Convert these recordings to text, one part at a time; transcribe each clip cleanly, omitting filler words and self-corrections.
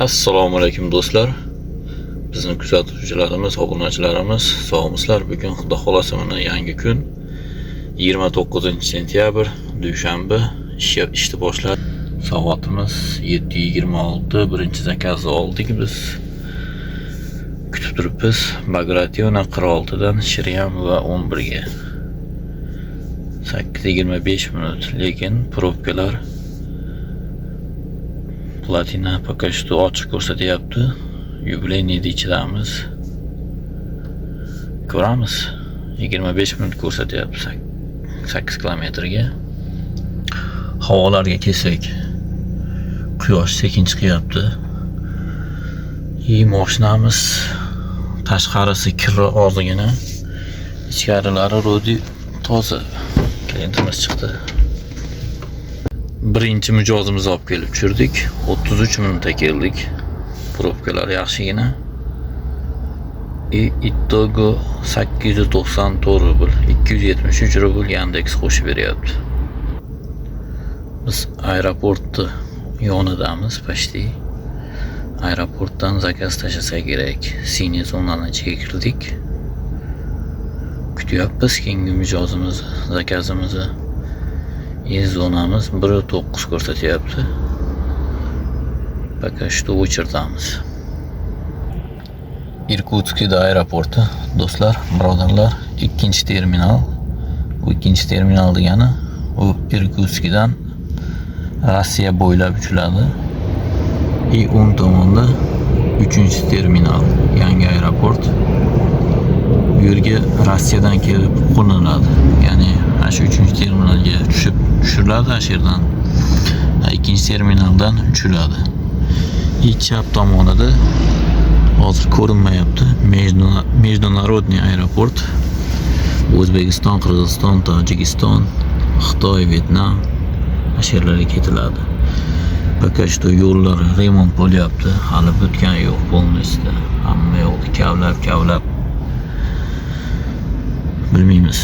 Assalomu alaykum, do'stlar. Bizni kuzatuvchilarimiz, obunachilarimiz, sog'misizlar? Bugun, Xudo xolasa, mana yangi kun. 29 sentyabr, dushanba. Ishni boshladi. Soatimiz 7:26. Birinchi zakazni oldik biz. Kutib turibmiz. Bagrationa 46 dan Shiryamova 11 ga. 8:25 minut, lekin пробка lar, плотина пока что ochiq ko'rsatyapti. Юбилейный ichidamiz. Ko'ramiz. 25 minut ko'rsatyapti 8 kilometrga. Havolarga kelsak, quyosh sekin chiqyapti. И moshinamiz tashqarisi kiri ozgina, ichkarilari вроде toza. Klientimiz chiqdi. Birinchi mijozimizni olib kelib tushirdik. 33 minutda keldik. Пробка lar yaxshigina. И итого 894 rubl, 273 rubl Yandex qo'shib beryapti. Biz aeroportni yonidamiz почти. Aeroportdan zakaz tashlasa kerak. Синий zonani ichiga kirdik. Kutyapmiz keyingi mijozimizni, zakazimizni. И zonamiz 1.9 ko'rsatyapti. Пока что очередь damiz. Irkutskida aeroporti, do'stlar, birodarlar, ikkinchi terminal. Bu ikkinchi terminal degani, u Irkutskdan Rossiya bo'ylab uchiladi. И o'ng tomonda uchinchi terminal, yangi aeroport. Bu yerga Rossiyadan kelib qo'niladi. Ya'ni mana shu uchinchi terminalga tushib tushiriladi, ana shu yerdan ikkinchi terminaldan uchiladi. И chap tomonida hozir ko'rinmayapti. Международный aeroport. O'zbekiston, Qirg'iziston, Tojikiston, Xitoy, Vyetnam, ana shu yerlarga ketiladi. Пока что yo'llar remont bo'lyapti. Hali bitgani yo'q полностью. Hamma yoqni kavlab, kavlab. Bilmaymiz.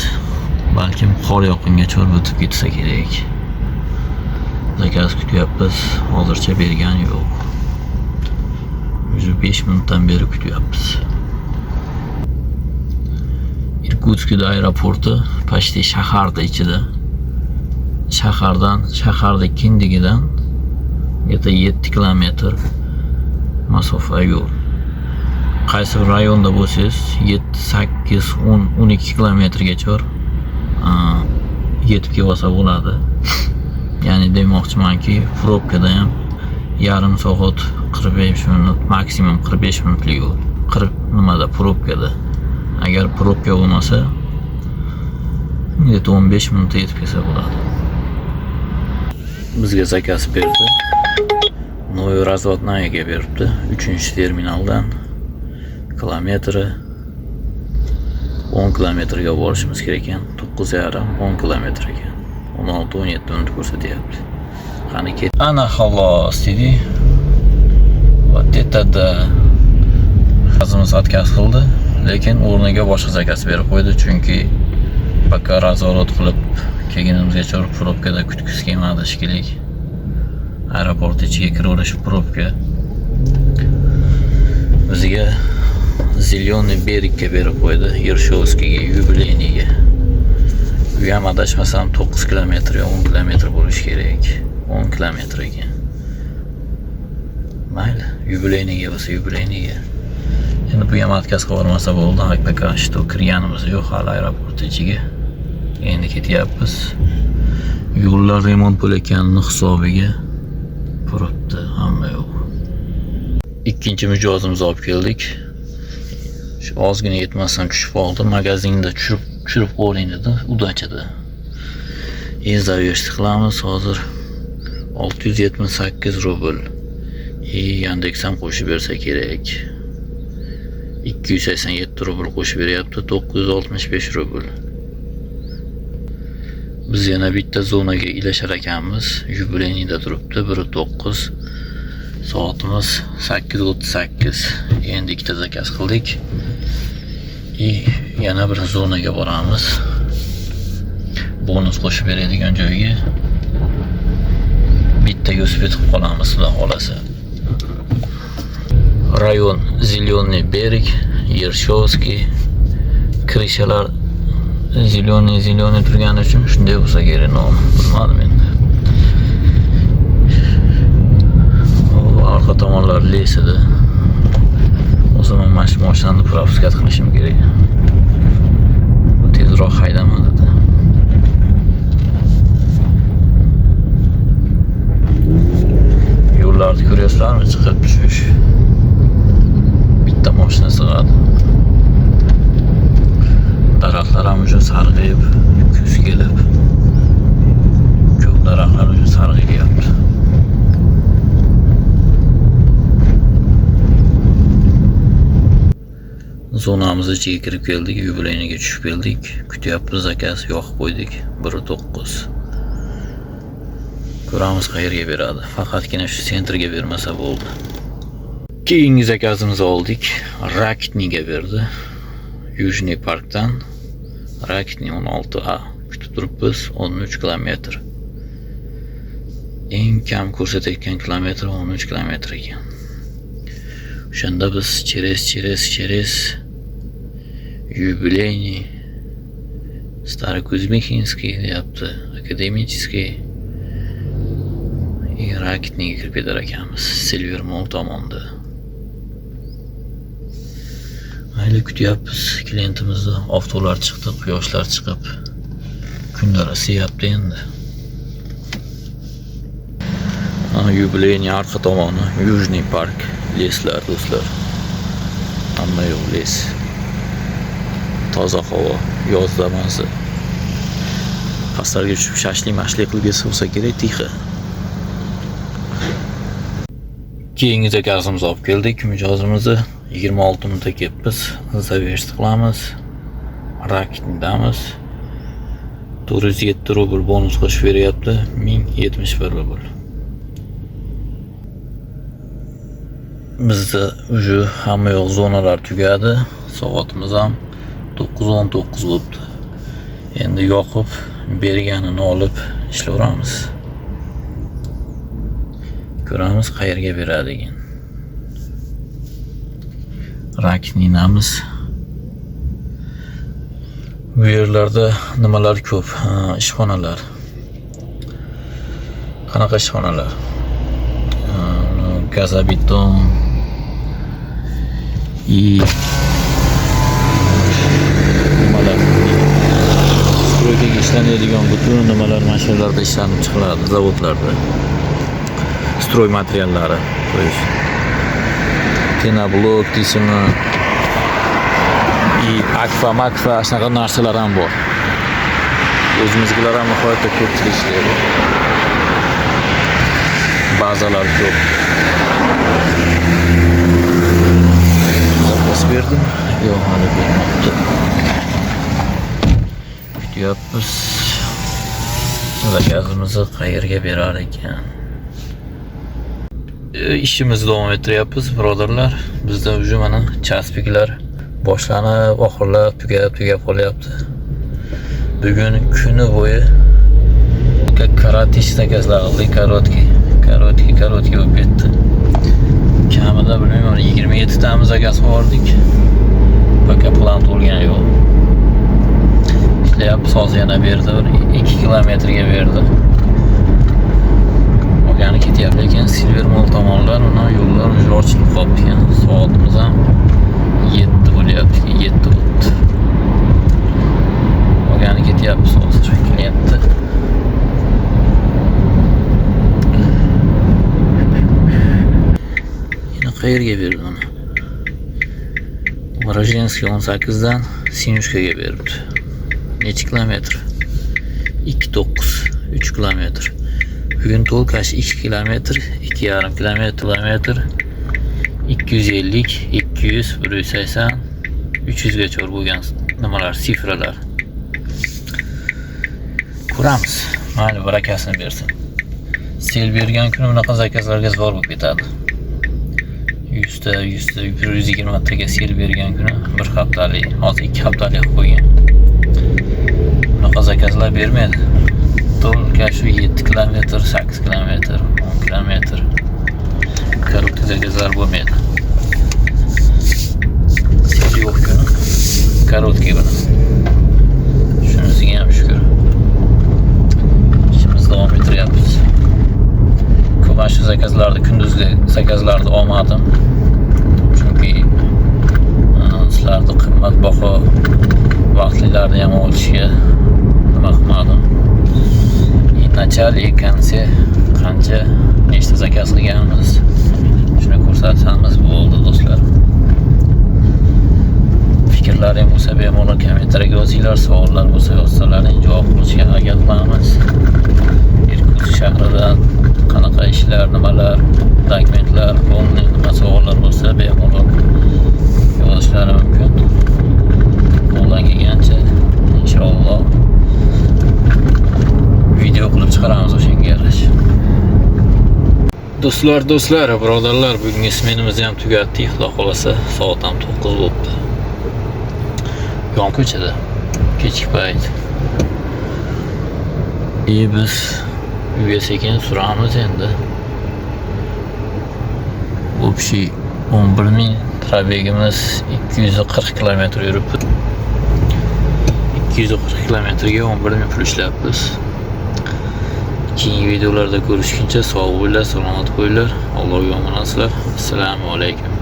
Balkim qor yoqqungacha bitib ketsa kerak. Zakaz kutyapmiz. Hozircha bergani yo'q. Уже 5 minutdan beri kutyapmiz. Irkutskida aeroporti почти shaharda ichida. Shahardan, shaharda kindigidan где-то 7 kilometr masofa yo'l. Qaysi bir rayonda bo'lsangiz, 7, 8, 10, 12 kilometrgacha yetib kelsa bo'ladi. Ya'ni demoqchimanki, пробка da ham yarim soat 45 minut, maksimum 45 minutlik yo'l. 40 nimada, пробка da. Agar пробка bo'lmasa, где-то 15 minutda yetib kelsa bo'ladi. Bizga zakaz berdi. Новый Разводная ga beribdi. 3-terminaldan kilometri 10 kilometrga borishimiz kerak ekan. 9,5 10 kilometr ekan. 16-17 minut ko'rsatyapti. Qani, ket. Ana, xolos dedi. Вот это да. Zakazimiz отказ qildi, lekin o'rniga boshqa zakaz berib qo'ydi, chunki пока разворот qilib kelganimizgacha пробка da kutgisi kelmadi shekilli. Aeroport ichiga kiraverish пробка. Bizga Зеленый берег ka berib qo'ydi, Ершовский ga, Юбилейный ga. U ham adashmasam 9 kilometr yo 10 kilometr bo'lishi kerak. 10 kilometr ekan. Mayli, Юбилейный ga bo'lsa, Юбилейный ga. Endi bu ham отказ qilib yubormasa bo'ldi. Пока что kirganimiz yo'q hali aeroport ichiga. Endi ketyapmiz. Yo'llar remont bo'layotganini hisobiga turibdi, hamma yo'q. Ikkinchi mijozimizni olib keldik. Shu ozgina yetmasdan tushib qoldi. Magazinda tushirib qo'ying dedi, удача da. Endi завершить qilamiz hozir. 678 rubl. И Yandex ham qo'shib bersa kerak. 287 rubl qo'shib beryapti, 965 rubl. Biz yana bitta zonaga ilashar ekanmiz. Юбилейный da turibdi 1.9. Soatimiz 8:38. Endi ikkita zakaz qildik. И yana bir zonaga boramiz. Bonus qo'shib beradigan joyga. Bittaga успеть qilib qolamiz, xudo xolasa. Район Зеленый берег, Ершовский. Крыша lar зеленый зеленый turgani uchun shunday bo'lsa kerak nomi. Bilmadim endi. U arqa tomonlar лес edi. O zaman mana shu mashinani пропускать qilishim kerak. Bu tezroq haydama dedi. Yo'llarni ko'ryapsizlarmi? Chiqib tushish. Bitta mashina sig'adi. Daraxtlar ham уже sarg'ayib, kuz kelib, ko'p daraxtlar уже sarg'ayyapti. Zonamiz ichiga kirib keldik, Юбилейный ga tushib keldik. Kutyapmiz, заказ yoqib qo'ydik. 1.9. Ko'ramiz qayerga beradi. Faqatgina shu центр ga bermasa bo'ldi. Keyingi заказ imizni oldik. Rakitniga berdi. Южный parkdan Rakitni 16A kutib turibmiz, 13 kilometr. Eng kam ko'rsatayotgan kilometr 13 kilometr ekan. O'shanda biz через Юбилейный, Старокузьмихинский deyapti, Академический и Rakitniga kirib ketar ekanmiz. Silver Mall tomonda. Mayli, kutyapmiz klientimizni. Oftoblar chiqdi, quyoshlar chiqib, kunlar isiyapti endi. Ana Юбилейный arqa tomoni, Южный park, лес lar, do'stlar. Hamma yoq лес. Toza havo, yozda mazza. Pastlarga tushib shashlik mashlik qilib kelsa bo'lsa kerak, тихо. Keyingi заказ imizni olib keldik, mijozimizni 26 minutda kelibmiz. Завершить qilamiz. Rakitdamiz. 407 rubl bonus qo'shib beryapti. 1071 rubl. Bizda уже hamma yoq zonalar tugadi. Soatimiz ham 9:19 bo'libdi. Endi yoqib berganini olib ishlayveramiz. Ko'ramiz qayerga beradi ekan. Rakninamiz. Bu yerlarda nimalar ko'p? Ha, ishxonalar. Qanaqa ishxonalar? Ha, газобетон и nimalar, стройка ga ishlanadigan butun nimalar mana shu yerlarda ishlanib chiqiladi, zavodlarda. Строй materiallari, то есть пеноблок deysizmi, и akfa, makfa, shunaqa narsalar ham bor. O'zimiznikilar ham nihoyatda ko'pchilik ishlaydi. Bazalar ko'p. Заказ berdim. Yo'q, hali bermabdi. Kutyapmiz. Заказ imizni qayerga berar ekan? Ishimizni davom ettiryapmiz, birodarlar. Bizda уже mana час пик lar boshlanib, oxirlab, tugab, tugab qolyapti. Bugun kuni bo'yi коротыш заказ lar qildik, короткий, короткий, короткий bo'lib ketdi. Kamida bilmayman, 27 tamiz заказ qilib. Пока plan to'lgani yo'q. Ishlayapmiz, hozir yana berdi, bir 2 kilometrga berdi. Olgani ketyapti, lekin Silver Mall tomonlar, uni yo'llar уже ochilib qolibdi ekan. Soatimiz ham 7 bo'lyapti, 7 o'tdi. Olgani ketyapmiz hozir klientni. Yana qayerga berdi uni? Vorojlenskiy 18 dan Sinyushkaga beribdi. Necha kilometr? 2.9, 3 kilometr. Bugun to'lkash 2 kilometr, 2,5 kilometr, kilometr, 250, 200, 180, 300 gacha bo'lgan nimalar, цифра lar. Ko'ramiz. Mayli, barakasini bersin. Sel bergan kuni bunaqa заказ larga zo'r bo'lib ketadi. 100 ta, 100 ta, 120 taga sel bergan kuni bir haftalik, hozir 2 haftalik qilib qo'ygan. Bunaqa заказ lar bermaydi. Только shu 7 kilometr, 8 kilometr, 10 kilometr. Короткий заказ lar bo'lmaydi. Kunduzgi zakazlarni olmadim. Chunki sizlarni qimmatbaho vaqtlilarni ham olishga nima qilmadim. И начале, и конце qancha, nechta zakaz qilganmiz, shuni ko'rsatamiz bo'ldi, do'stlar. Fikrlaring bo'lsa, bemalol kommentariyaga yozinglar, savollar bo'lsa, yozsalaring, javob qilishga harakat qilamiz. Irkutsk shahrida qanaqa ishlar, nimalar, dokumentlar, полный nima savollar bo'lsa, bemalol yozishlari mumkin. Qo'ldan kelgancha, inshaalloh, video qilib chiqaramiz o'shanga yarasha. Do'stlar, do'stlar, birodarlar, bugungi smenamizni ham tugatdik. Xudo xolasa, soat ham 9 bo'libdi. Yon ko'chada kechki payt. И biz uyga sekin suramiz endi. Общий 11 ming пробег imiz, 240 kilometr yuribmiz. 240 kilometrga 11 ming pul ishlayapmiz. Keyingi videolarda ko'rishguncha sog' bo'linglar, salomat bo'linglar. Allohga omonatsizlar. Assalomu alaykum.